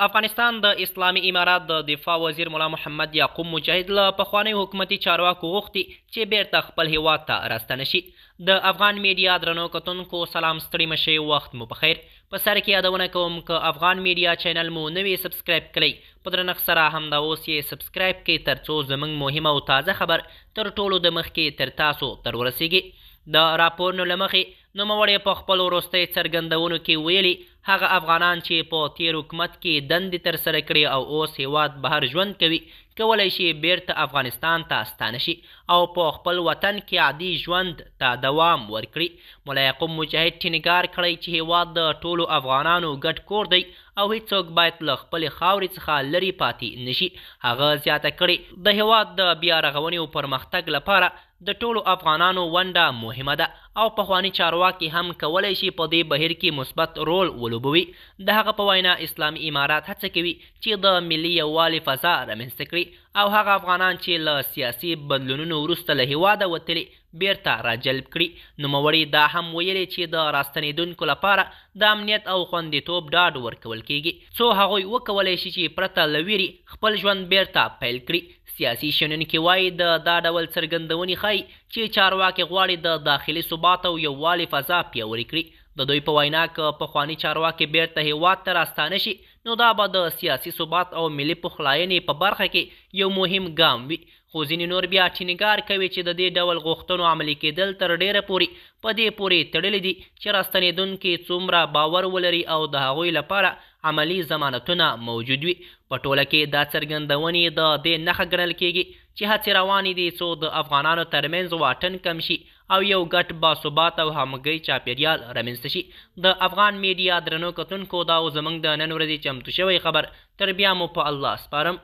افغانستان د اسلامي امارت د دفاع وزیر ملا محمد یعقوب مجاهد له پخوانیو حکومتي چارواکو غوښتي چې بیرته خپل هیواد ته راستانه شي. د افغان میډیا درنو کتونکو سلام، ستړي مه شئ، وخت مو په خیر. په سر کې یادونه کوم که افغان میډیا چینل مو نه وي سبسکرایب کړی، په درنښت سره همدا اوس یې سبسکرایب کړئ ترڅو زموږ مهم او تازه خبر تر ټولو د مخکې تر تاسو تر ورسیږي. د راپورونو له مخې نوموړی په خپلو وروستیو څرګندونو کې ویلي، هغه افغانان چې په تېر حکومت کې دندې ترسره کړې او اوس هېواد بهر ژوند کوي، کولی شي بېرته افغانستان ته ستانه شي او په خپل وطن کې عادي ژوند ته دوام ورکړي. ملا یعقوب مجاهد ټینګار کړی چې هېواد د ټولو افغانانو ګډ کور دی او هیڅوک باید له خپلې خاورې څخه لرې پاتې نه شي. هغه زیاته کړې، د هېواد د بیا رغونې او پرمختګ لپاره د ټولو افغانانو ونډه مهمه ده او پخواني چارواکي هم کولی شي په دې بهیر کې مثبت رول ولوبوي. د هغه په وینا، اسلامي امارات هڅه کوي چې د ملي یووالي فضا رامنځته کړي او هغه افغانان چې له سیاسي بدلونونو وروسته له هېواده وتلي، بېرته راجلب کړي. نوموړي دا هم ویلي چې د راستنېدونکو لپاره د امنیت او خوندیتوب ډاډ ورکول کېږي، څو هغوی وکولی شي چې پرته له وېرې خپل ژوند بېرته پیل کړي. سیاسي شنونکي وايي، د دا ډول څرګندونې ښايي چې چارواکي غواړي د داخلي ثبات او یووالي فضا پیاوړې کړي. د دوی په وینا، که پخواني چارواکي بېرته هېواد ته راستانه شي، نو دا به د سیاسي ثبات او ملي پخلاینې په برخه کې یو مهم ګام وي. خو ځینې نور بیا ټینګار کوي چې د دې ډول غوښتنو عملي کېدل تر ډېره پورې په دې پورې تړلي دي چې راستنېدونکي څومره باور ولري او د هغوی لپاره عملي ضمانتونه موجود وي. په ټوله کې دا څرګندونې د دې نښه ګڼل کېږي چې هڅې روانې دي څو د افغانانو ترمنځ واټن کم شي او یو ګډ باثباته او همغږی چاپېریال رامنځته شي. د افغان میډیا درنو کتونکو، دا و زموږ د نن ورځې چمتو شوی خبر. تر بیا مو په الله سپارم.